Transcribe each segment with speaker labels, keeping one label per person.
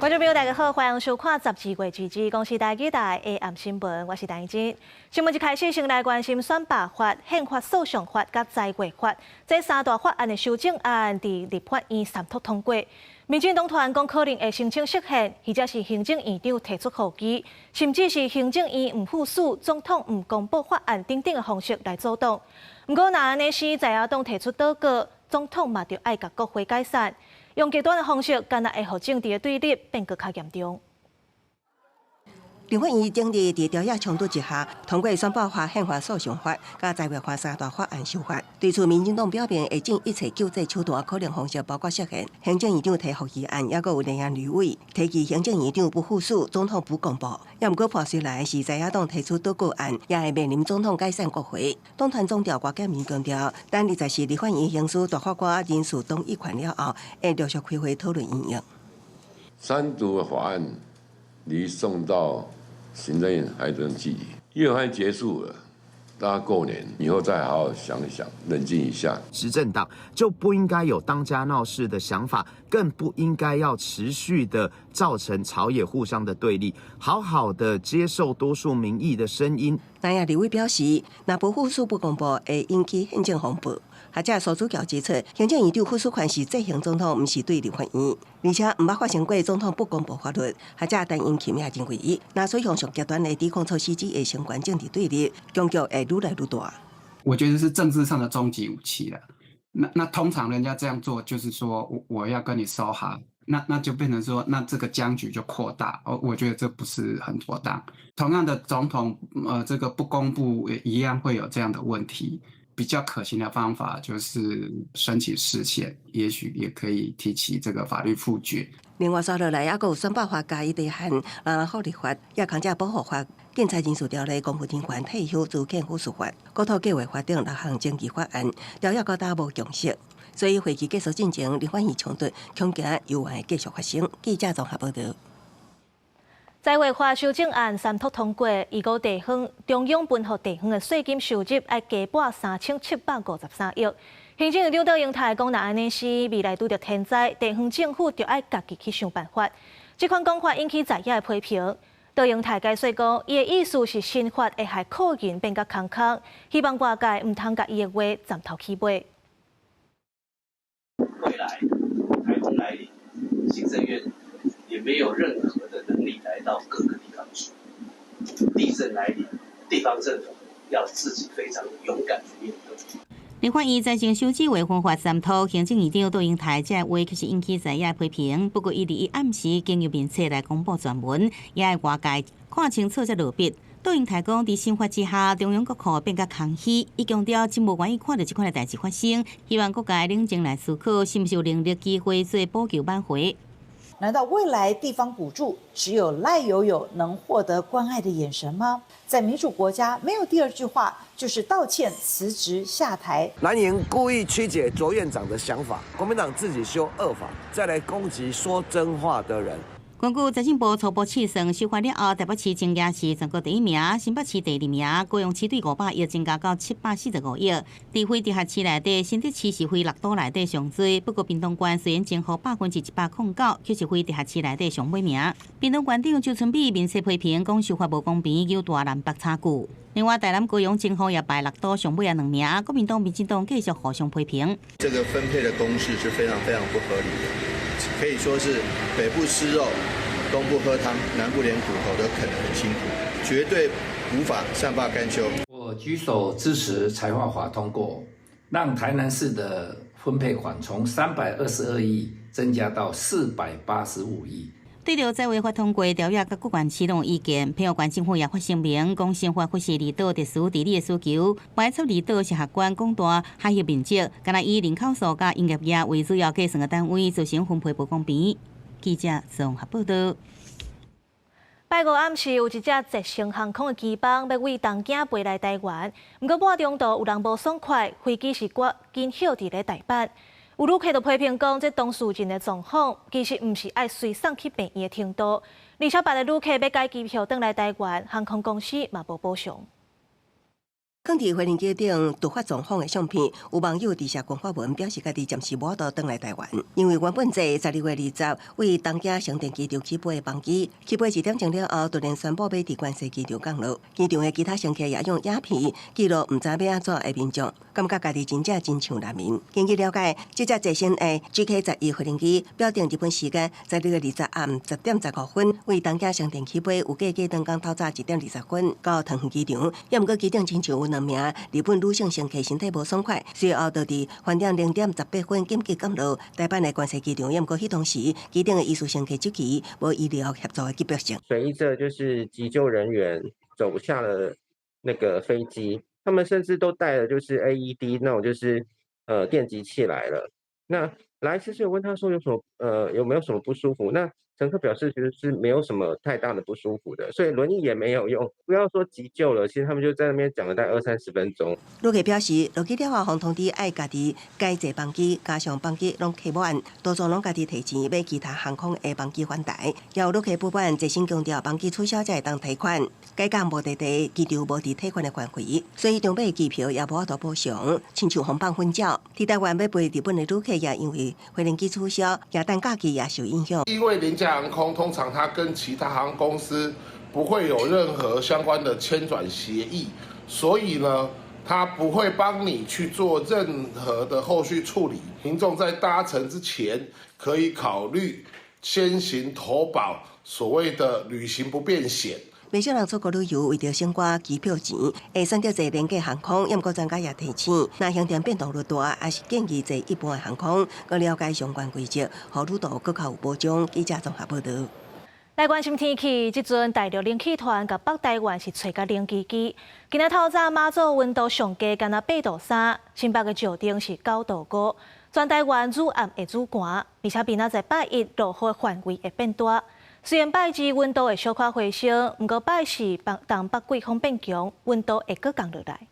Speaker 1: 觀眾朋友，大家好，歡迎收看12月2日公視台語台 AM 新聞，我是陳怡貞。新聞一開始，先來關心選罷法、憲法訴訟法佮災禍法這三大法案的修正案，佇立法院三讀通過。民進黨團講可能會申請釋憲，或者是行政院長提出予議，甚至是行政院毋副署、總統毋公布法案等等的方式來阻擋。毋過，若按呢時在野黨提出倒閣，總統嘛著愛共國會解散。用極端的方式，敢若會予政治的對立變閣較嚴重。
Speaker 2: 立法院頂日佇朝野衝突之下，通過選罷法、憲法訴訟法佮災禍法三大法案修法。對此，民進黨表明會盡一切救濟手段，可能方式包括釋憲、行政院長提予議案，抑閣有聯合立委提議行政院長不副署、總統不公布。抑毋過破水來是在野黨提出倒閣案，也會面臨總統解散國會。黨團總召郭建明強調，等24立法院行使大法官人事動議權了後，會陸續開會討論應用。
Speaker 3: 三讀法案離送到行政院還有段距離，月會結束了，大家過年以後再好好想一想，冷靜一下。
Speaker 4: 執政黨就不應該有當家鬧事的想法，更不應該要持續的造成朝野互相的對立，好好的接受多數民意的聲音。
Speaker 2: 南亞立委表示，若不副署不公布，會引起憲政風暴。學者蘇主教指出，行政院長副署權是制衡總統，毋是對立法院，而且毋捌發生過總統不公布法律。學者陳英琴也認為，若採用上極端的抵抗措施，只會升懸政治對立，僵局會愈來愈大。
Speaker 5: 我覺得是政治上的終極武器了。那通常人家這樣做，就是說我要跟你說哈，那就變成說，那這個僵局就擴大。我覺得這不是很妥當。同樣的，總統這個不公布也一樣會有這樣的問題。比較可行的方法就是申請釋憲，也許也可以提起這個法律複決。
Speaker 2: 另外，紲落來猶閣有選罷法加一項人人福利法、也康者保護法、警察人事條例、公務人員退休資遣撫恤法、國土計劃法等六項爭議法案，朝野閣無共識，所以會期結束進前，立法院衝突恐驚猶會繼續發生。記者綜合報道。
Speaker 1: 災禍法修正案三讀通過，預估地方中央分予地方的稅金收入愛加撥3753億。行政院長卓榮泰講，若按呢時未來拄著天災，地方政府就愛家己去想辦法。這款講法引起在野的批評。卓榮泰解釋講，伊的意思是新法會害庫銀變較空空，希望外界毋通共伊的話顫頭起尾。
Speaker 6: 未來颱風來臨，行政院也沒有任何的能力來到各個地方去。地震來臨，地方政府要自己非常勇敢去面對。
Speaker 7: 立法院財政收支劃分法三讀，行政院長卓榮泰這話確實引起在野批評。不過，伊佇伊暗時經由面冊來公布全文，也愛外界看清楚才落筆。卓榮泰講，佇新法之下，中央國庫變較空虛。伊強調，真無願意看著這款的代誌發生，希望各界冷靜來思考，是毋是有能力機會做補救挽回。
Speaker 8: 難道未來地方補助只有賴友友能獲得關愛的眼神嗎？在民主國家，沒有第二句話，就是道歉、辭職、下台。
Speaker 9: 藍營故意曲解卓院長的想法，國民黨自己修惡法，再來攻擊說真話的人。
Speaker 7: 根據財政部初步試算，修法了後，台北市增加是全國第一名，新北市第二名，高雄市對500億增加到745億。佇非直轄市內底，新竹市是非六都內底上濟，不過屏東縣雖然增予109%，卻是非直轄市內底上尾名。屏東縣長周春米面冊批評講修法無公平，有大南北差距。另外，台南高雄增予也排六都上尾仔兩名，國民黨、民進黨繼續互相批評。
Speaker 10: 這個分配的公式是非常非常不合理的，可以說是北部吃肉，東部喝湯，南部連骨頭都啃得很辛苦，絕對無法善罷甘休。
Speaker 11: 我舉手支持財劃法通過，讓台南市的分配款從322億增加到485億。
Speaker 7: 對著債務法通過，朝野佮各縣市攏有意見，澎湖縣政府也發聲明，講新法忽視離島特殊地理的需求，排斥離島是轄管廣大海域面積，干焦以人口數佮營業額為主要計算的單位，造成分配不公平。記者綜合報道。
Speaker 1: 拜五暗時有一隻捷星航空的機班欲對東京飛來台灣，毋過半中途有人無爽快，飛機是趕緊歇佇咧大阪。有旅客就批評講，這當事人的狀況其實毋是愛隨送去病院的程度，而且別个旅客欲改機票轉來台灣，航空公司嘛無補償。
Speaker 2: 囥佇飛行機頂突發狀況的相片，有網友佇社群發文表示，家己暫時無法度轉來台灣，因為原本坐12月20為東京成田機場起飛的班機，起飛一點鐘了後，突然宣布欲佇關西機場降落。機場的其他乘客也用影片記錄毋知欲按怎的民眾，感覺家己真正真像難民。根據了解，這隻最新的 GK 11飛行機表定日本時間12月20暗10點15分為東京成田起飛，預計過當工透早1點20分到桃園機場。也毋過機頂親像有兩名日本女性乘客身體無爽快，隨後就佇飯點0點18分緊急降落台北的關西機場。也毋過彼當時機頂的疑似乘客手機無醫療協助的急迫性。
Speaker 12: 隨着就是急救人員走下了那個飛機，他們甚至都帶了就是 AED 那種就是電擊器來了。那來其實有問他說有什麼有沒有什麼不舒服？那乘客表示其實是沒有什麼太大的不舒服的，所以輪椅也沒有用。不要說急救了，其實他們就在那邊講了大概二三十分鐘。
Speaker 2: 旅客表示，落機了後，予通知愛家己改坐班機，加上班機攏客滿，多數攏家己提錢買其他航空的班機返台。也有旅客不滿，捷星強調班機取消才會當退款，改到目的地機場無佇退款的範圍，所以中買機票也無法度補償，親像予放粉鳥。佇台灣欲飛日本的旅客也因為飛行機取消，也等假期也受影響。
Speaker 13: 因為廉價航空通常它跟其他航空公司不會有任何相關的簽轉協議，所以呢，它不會幫你去做任何的後續處理。民眾在搭乘之前可以考慮先行投保所謂的旅行不便險。
Speaker 2: 不少人出國旅遊，為著省寡機票錢，會選擇坐廉價航空。毋過專家也提醒，若行程變動率大，還是建議坐一般的航空，閣了解相關規則，予旅途閣較有保障。記者綜合報導。
Speaker 1: 來關心天氣，這陣大陸冷氣團佮北台灣是吹甲冷吱吱。今仔透早馬祖溫度上低，干焦8度3，新北的石碇是9度5。全台灣愈暗會愈寒，而且明仔載拜一落雨範圍會變大。雖然拜二溫度會小可回升，毋過拜四北東北季風變強，溫度會閣降落來。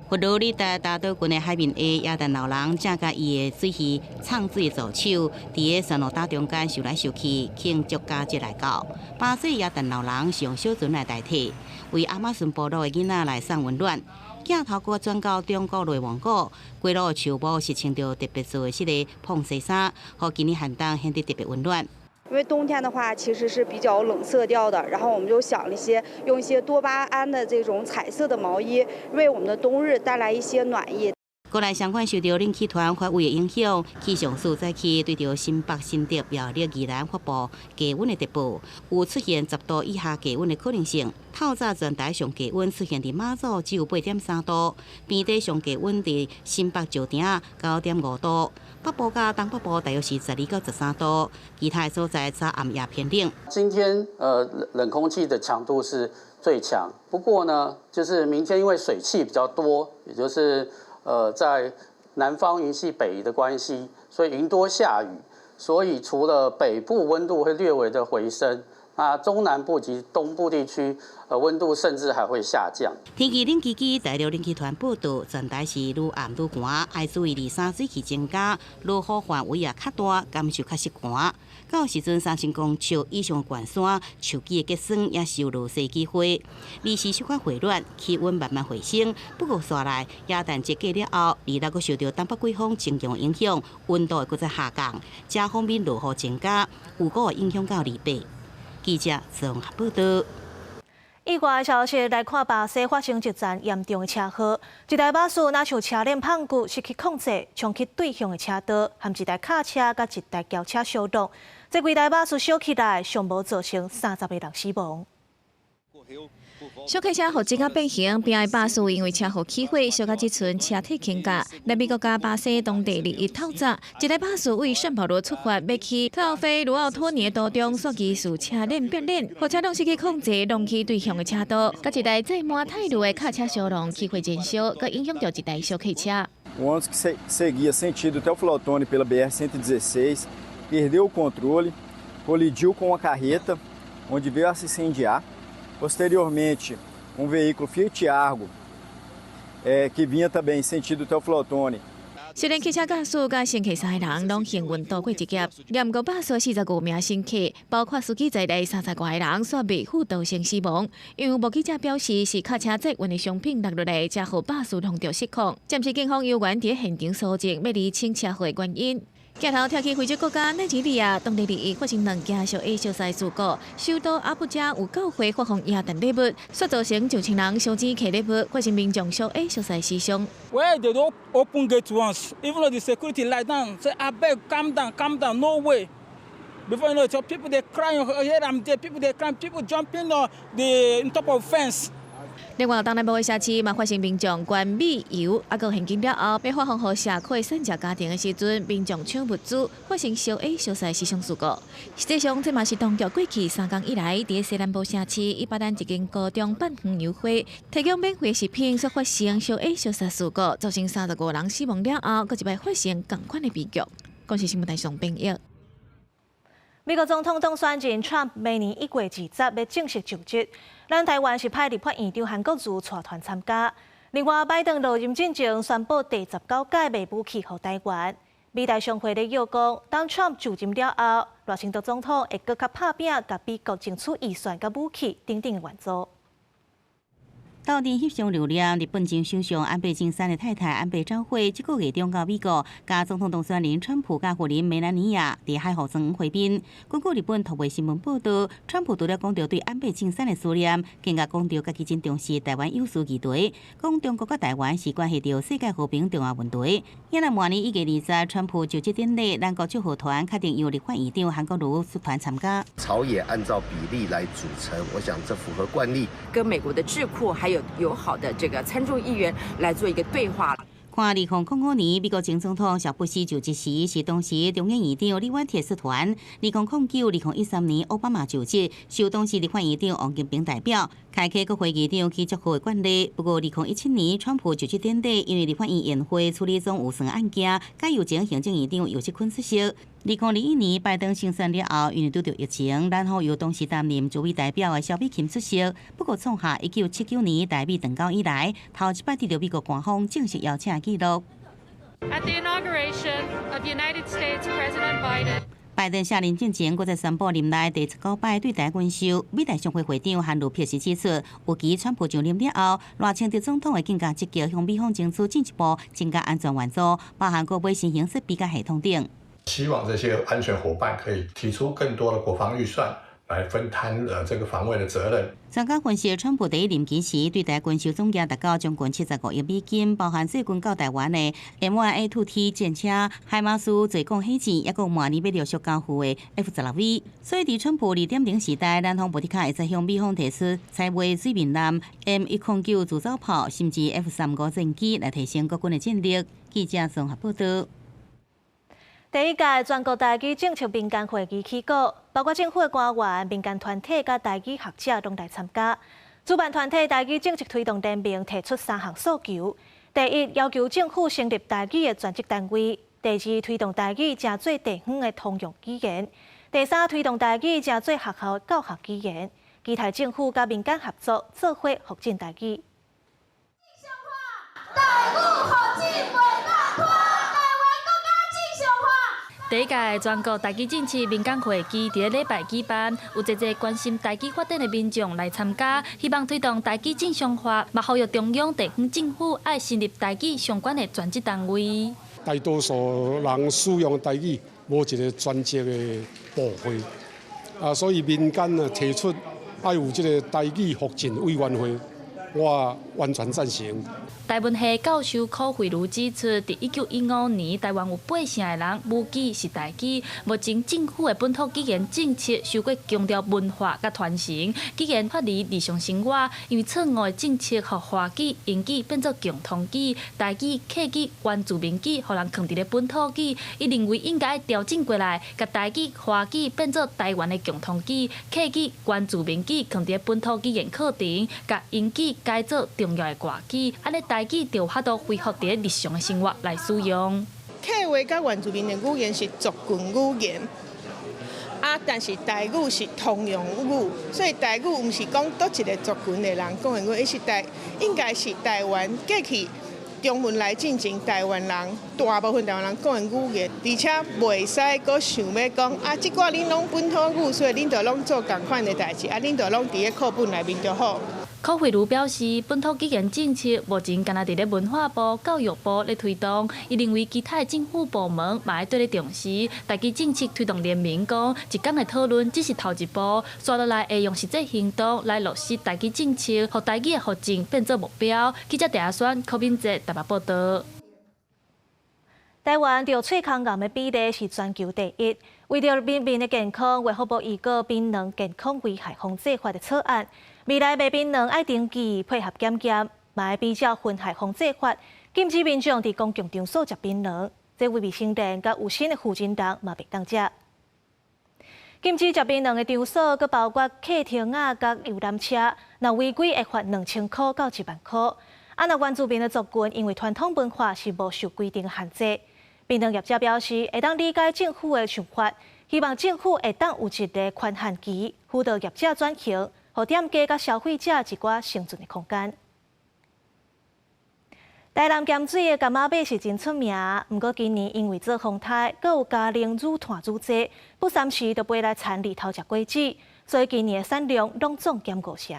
Speaker 7: 佛羅里達大島群的海面下，耶誕老人正佮伊的水魚藏水助手，佇个旋風島中間游來游去，慶祝佳節來到。巴西耶誕老人是用小船來代替，為亞馬遜部落的囡仔來送溫暖。鏡頭閣轉到中國內蒙古，規路樹木是穿著特別做的這个膨西衫，予今年寒冬顯得特別溫暖。
Speaker 14: 因為冬天的話，其實是比較冷色調的，然後我們就想了一些用一些多巴胺的這種彩色的毛衣，為我們的冬日帶來一些暖意。
Speaker 7: 國內相款受著冷氣團發威的影響，氣象署早起對著新北、新竹、苗栗、宜蘭發布低溫的特報，有出現10度以下低溫的可能性。透早全台上低溫出現佇馬祖只有8.3度，平地上低溫佇新北石碇9.5度，北部佮東北部大約是12到13度，其他的所在早暗也偏冷。
Speaker 15: 今天冷空氣的強度是最強，不過呢，就是明天因為水汽比較多，也就是在南方雲系北移的關係，所以雲多下雨，所以除了北部溫度會略微的回升，那中南部及東部地區，溫度甚至還會下降。
Speaker 7: 天氣冷吱吱，大陸冷氣團報道，全台是愈暗愈寒，愛注意二三水汽增加，落雨範圍也較大，感受較實寒。到時陣3000公尺以上懸山，樹枝的結霜也是有落雪機會。二是小可回暖，氣溫慢慢回升。不過紲來耶誕節過了後，二六閣受著東北季風增強影響，溫度會閣再下降，遮方面落雨增加，有可能影響到二八。記者綜合報導。
Speaker 1: 意外消息來看，巴西發生一場嚴重的車禍，一台巴士若像車鏈麭久失去控制，衝去對向的車道，和一台卡車佮一台轎車相撞。這規台巴士燒起來，上無造成30個人死亡。
Speaker 16: 小客車予擠甲變形，邊的巴士因為車禍起火，燒甲這陣車體傾軋。南美國家巴西當地禮一透早，一台巴士為聖保羅出發，欲去特奧菲盧奧托尼的途中，煞技術車鏈變鏈，予車輛失去控制，撞去對向的車道，佮一台載滿鐵路的卡車相撞，起火燃燒，閣影響著一台小客車。
Speaker 17: O ônibus que seguia sentido Teófilo Otoni pela BR-116 perdeu o controle, colidiu com uma carreta, onde veio a se incendiar. Posteriormente, um veículo Fiat Argo, que vinha também sentido Teófilo Otoni.
Speaker 16: 雖然汽車駕駛佮乘客三個人攏幸運渡過一劫，毋過巴士45名乘客，包括司機在內30外個人，煞未赴造成死亡。因為目擊者表示，是卡車載運的商品落落來，才予巴士弄著失控。暫時警方有緣佇現場搜證，欲釐清車禍原因。鏡頭跳去非洲國家奈及利亞，當地二一發生兩件小火燒徛事故，首都阿布加有教會發放耶誕禮物，煞造成上千人燒錢揢禮物，發生民眾小火燒徛死傷。
Speaker 18: Where they don't open gate to us, even though the security lie down, say abeg calm down, calm down, no way. Before you know it, people they crying, here I'm there, people they crying, people jumping on the top of fence.
Speaker 16: 另外，東南部的城市嘛發生民眾捐米油，抑閣現金了後，欲發放予社區散食家庭的時陣，民眾搶物資，發生燒火燒徛死傷事故。實際上，這嘛是當局過去3工以來，佇西南部城市伊巴丹一間高中辦園遊會，提供免費食品，煞發生燒火燒徛事故，造成35人死亡了後，閣一擺發生仝款的悲劇。公視新聞台上編譯。
Speaker 1: 美國總統當選人 Trump 明年1月20欲正式就職，咱台灣是派立法院長韓國瑜帶團參加。另外，拜登落任進前宣布第19屆賣武器予台灣。美台商會咧要講，當 Trump 就任了後，賴清德總統會閣較拍拚，共美國爭取預算佮武器等等的援助。
Speaker 7: 鬥陣翕相留念，日本前首相安倍晉三的太太安倍昭惠，這個月中到美國，佮總統當選人川普佮夫人梅蘭妮亞佇海湖莊園會面。根據日本讀賣新聞報導，川普除了講著對安倍晉三的思念，更加講著家己真重視台灣有事議題，講中國佮台灣是關係著世界和平重要問題。今年明年1月20，川普就職典禮，咱國祝賀團確定由立法院長韓國瑜率團參加。
Speaker 19: 朝野按照比例來組成，我想這符合慣例。
Speaker 20: 跟美國的智庫還有友好的這個參眾議員來做一個對話。
Speaker 7: 看2005年，美國前總統小布希就職時，是當時眾議院長李婉鐵率團；2009、2013年，奧巴馬就職，受當時立法院長王金平代表，開啟國會議長去祝賀的慣例。不過，2017年川普就職典禮，因為立法院延會處理總預算案件，改由前行政院長游錫堃出席。2021年，拜登勝選了後，因為拄著疫情，然後由當時擔任主委代表的蕭美琴出席。不過，創下1979年台美斷交以來，頭一擺得著美國官方正式邀請的紀錄。
Speaker 21: At the inauguration of United States President Biden.
Speaker 7: 拜登卸任進前，閣再宣布任內第19擺對台軍售。美台商會會長韓魯珀斯指出，預期川普就任了後，賴清德總統會更加積極向美方爭取進一步增加安全援助，包含購買新型設備佮系統等。
Speaker 22: 希望這些安全夥伴可以提出更多的國防預算，來分攤這個防衛的責任。
Speaker 7: 專家分析，川普第一任期時對台軍售總額達到將近75億美金，包含最近到台灣的 M1A2T 戰車、海馬斯墜降火箭，抑閣明年欲陸續交付的 F-16V。所以，佇川普2.0時代，咱方無的確會使向美方提出採買水面艦 M109自走炮，甚至 F-35戰機來提升國軍的戰力。記者綜合報導。
Speaker 1: 第一屆全國台語政策民間會議起鼓，包括政府的官員、民間團體佮台語學者攏來參加。主辦團體台語政策推動聯盟提出三項訴求：第一，要求政府成立台語的專職單位；第二，推動台語成做地方的通用語言；第三，推動台語成做學校的教學語言。期待政府佮民間合作，做伙復振台語。
Speaker 23: 台語復振袂當拖。
Speaker 24: 第一屆全國台語政策民間會議佇咧禮拜舉辦，有濟濟關心台語發展的民眾來參加，希望推動台語正常化，嘛呼籲中央地方政府愛成立台語相關的專職單位。
Speaker 25: 大多數人使用台語，無一個專職的部會，啊，所以民間啊提出愛有這個台語復振委員會，我完全贊成。
Speaker 24: 台文系教授柯惠如指出，佇1915年，台灣有8成的人母語是台語。目前政府的本土語言政策傷過強調文化佮傳承，語言脫離日常生活，因為錯誤的政策，予華語、英語變做共通語，台語、客語、原住民語，予人囥佇咧本土語。伊認為應該調整過來，共台語、華語變做台灣的共通語，客語、原住民語囥佇咧本土語言課程，共英語改做重要的外語，按呢台語就有法度恢復佇咧日常的生活來使用。
Speaker 26: 客話佮原住民的語言是族群語言，啊，但是台語是通用語，所以台語毋是講佗一個族群的人講的語，伊是台應該是台灣過去中文來進前，台灣人大部分台灣人講的語言，而且袂使閣想欲講啊，這寡恁攏本土語，所以恁就攏做仝款的代誌，啊，恁就攏佇咧課本內面就好。
Speaker 24: 柯惠如表示，本土語言政策目前干焦佇咧文化部、教育部咧推動，伊認為其他的政府部門嘛愛綴咧重視。台語政策推動聯盟講，一工的討論只是頭一步，紲落來會用實際行動來落實台語政策，予台語的復振變做目標。記者鄭阿選、柯敏哲台北報導。
Speaker 1: 台灣著喙空癌的比例是全球第一。為著民眾的健康，衛福部預告檳榔健康危害防制法的草案。未來賣檳榔愛登記配合檢驗，嘛愛比照薰害防制法，禁止民眾佇公共場所食檳榔。這對未成年佮有身的負責人嘛袂當食。禁止食檳榔的場所，閣包括客廳仔佮遊覽車，若違規會罰2000箍到1萬箍。啊，若原住民的族群，因為傳統文化是無受規定限制。檳榔業者表示，會當理解政府的想法，希望政府會當有一个寬限期，輔導業者轉型，予店家佮消費者一寡生存的空間。台南鹹水的柑仔米是真出名，毋過今年因為做風颱，閣有嘉玲愈湠愈濟，不三時就飛來田裡偷食果子，所以今年的產量攏總減五成。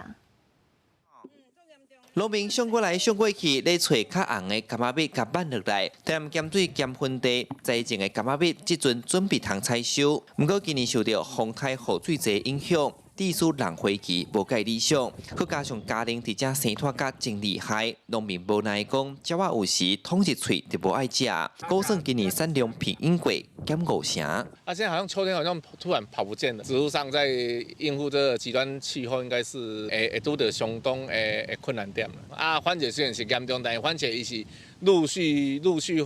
Speaker 3: 農民上過來上過去，咧揣較紅的柑仔蜜共挽落來。台南鹹水鹹芬地栽種的柑仔蜜，這陣準備通採收。毋過今年受著風颱雨水濟影響，致使人花期無蓋理想，閣加上嘉玲佇遮生湠甲真厲害，農民無奈講，鳥仔有時捅一喙就無愛食。估算今年產量平均過減五成。
Speaker 4: 啊，現在好像秋天好像突然跑不見了。植物上在應付這個極端氣候，應該是會拄著相當的困難點。啊，番茄雖然是嚴重，但是番茄伊是陸續陸續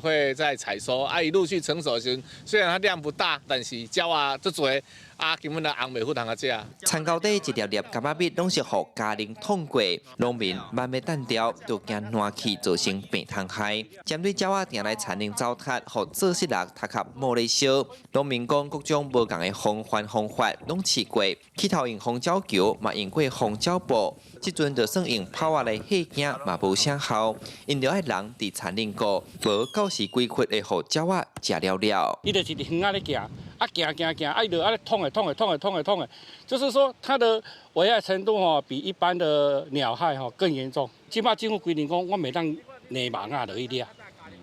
Speaker 4: 會在採收，啊，伊陸續成熟的時陣，雖然它量不大，但是鳥仔足濟，啊，根本就紅袂赴通仔食。
Speaker 3: 田溝底一粒粒柑仔蜜攏是予嘉玲捅過，農民慢欲等著，就驚爛去造成病蟲害。針對鳥仔定來田裡糟蹋，予做穡人頭殼冒咧燒。農民講各種無仝的防範方法攏試過，起頭用防鳥球，嘛用過防鳥布，這陣就算用炮仔來嚇驚嘛無啥效。𪜶著愛人佇田裡顧，無到時規窟會予鳥仔食了了。
Speaker 18: 伊就是佇園仔咧行，啊行行行，啊伊就按呢捅的捅的捅的捅的捅的，就是說它的危害程度吼，比一般的鳥害吼更嚴重。這擺政府規定講，我袂當躡網仔落去掠，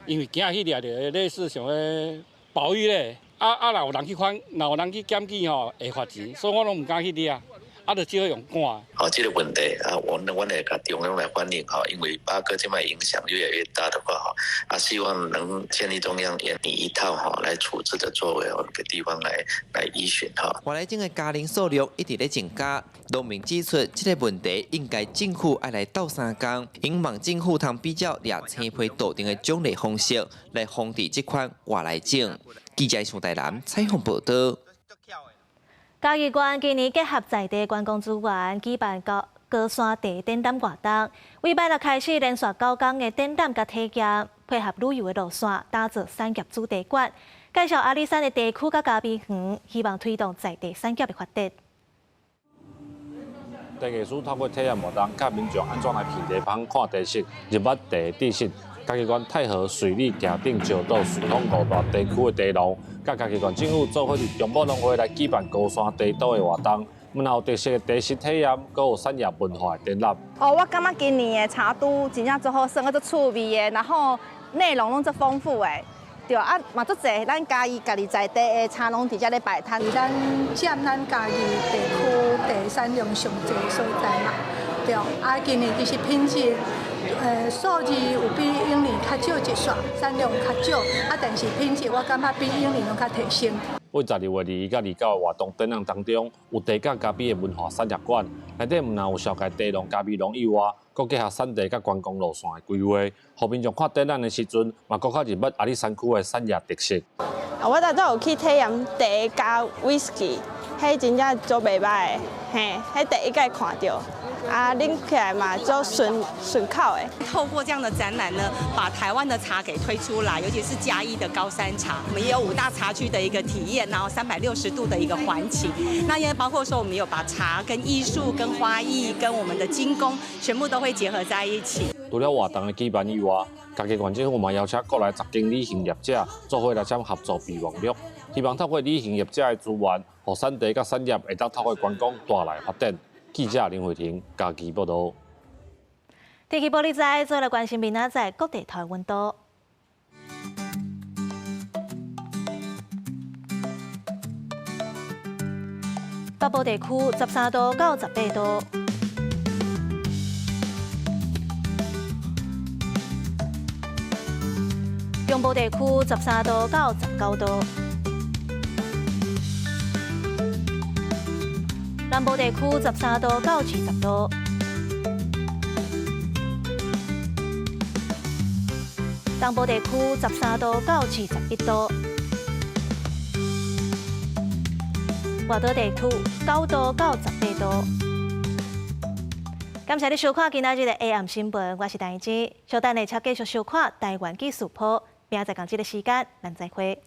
Speaker 18: 因為驚去掠著類似像彼保育咧，啊若有人去反，若有人去檢舉吼，會罰錢，所以我攏毋敢去掠。啊，就只好用趕。
Speaker 5: 好，這個問題啊，阮會共中央來反映哈，因為八哥這擺影響越來越大的話哈，啊，希望能建立中央研擬一套哈來處置的作為哦，給地方來依循哈。
Speaker 3: 外來種的嘉玲數量一直咧增加，農民指出這個問題應該政府愛來鬥相共，應望政府通比照掠青皮杜定的獎勵方式來防治這款外來種。記者上台南採訪報導。
Speaker 1: 嘉義縣今年結合在地觀光資源，舉辦高山茶展覽活動，禮拜六開始連續9天的展覽佮體驗，配合旅遊的路線，打造產業主題館，介紹阿里山的地區佮咖啡園，希望推動在地產業的發展。
Speaker 6: 茶藝師透過體驗活動，教民眾按怎來品茶芳、看茶色、認捌茶知識。嘉義縣太和水利徛頂石島瑞豐五大地區的茶農，佮嘉義縣政府做伙佇中部農會來舉辦高山茶都的活動，毋但有特色的茶室體驗，閣有產業文化的展覽。
Speaker 8: 哦，我感覺今年的茶都真正足好耍，足趣味的，然後內容攏足豐富的。對啊，嘛足濟咱嘉義家己在地的茶農佇遮咧擺攤。
Speaker 9: 咱佔咱嘉義地區茶產量上濟所在嘛，對。啊，今年其實品質，數字有比往年較少一撮，產量較少，啊，但是品質我感覺比往年攏較提升。
Speaker 6: 為12月21到29的活動展覽當中，有茶佮咖啡的文化產業館，內底毋但有紹介茶農、咖啡農以外，閣結合產地佮觀光路線的規劃，予民眾看展覽的時陣，嘛閣較認捌阿里山區的產業特色。
Speaker 27: 我頭拄有去體驗茶佮威士忌，
Speaker 2: 彼真正足袂䆀的，嘿，彼第一擺看著，啊，啉起來嘛足順順口的。
Speaker 10: 透過這樣的展覽呢，把台灣的茶給推出來，尤其是嘉義的高山茶，我們也有五大茶區的一個體驗，然後360度的一個環景。那也包括說，我們有把茶跟藝術、跟花藝、跟我們的金工，全部都會結合在一起。
Speaker 6: 除了活動的舉辦以外，嘉義縣政府嘛邀請國內10間旅行業者做伙來簽合作備忘錄，希望透過旅行業者的資源，予產地佮產業會當透過觀光帶來發展。記者林慧婷嘉義報導。
Speaker 1: 天氣報你知，做來關心明仔載各地頭溫度。北部地區13度到18度。中部地區13度到19度，南部地區13度到20度，東部地區13度到21度，外島地區9度到18度。感謝你收看今仔日的 AM 新聞，我是陳怡之。稍等下，請繼續收看台灣紀事報。明仔載仝這个時間，咱再會。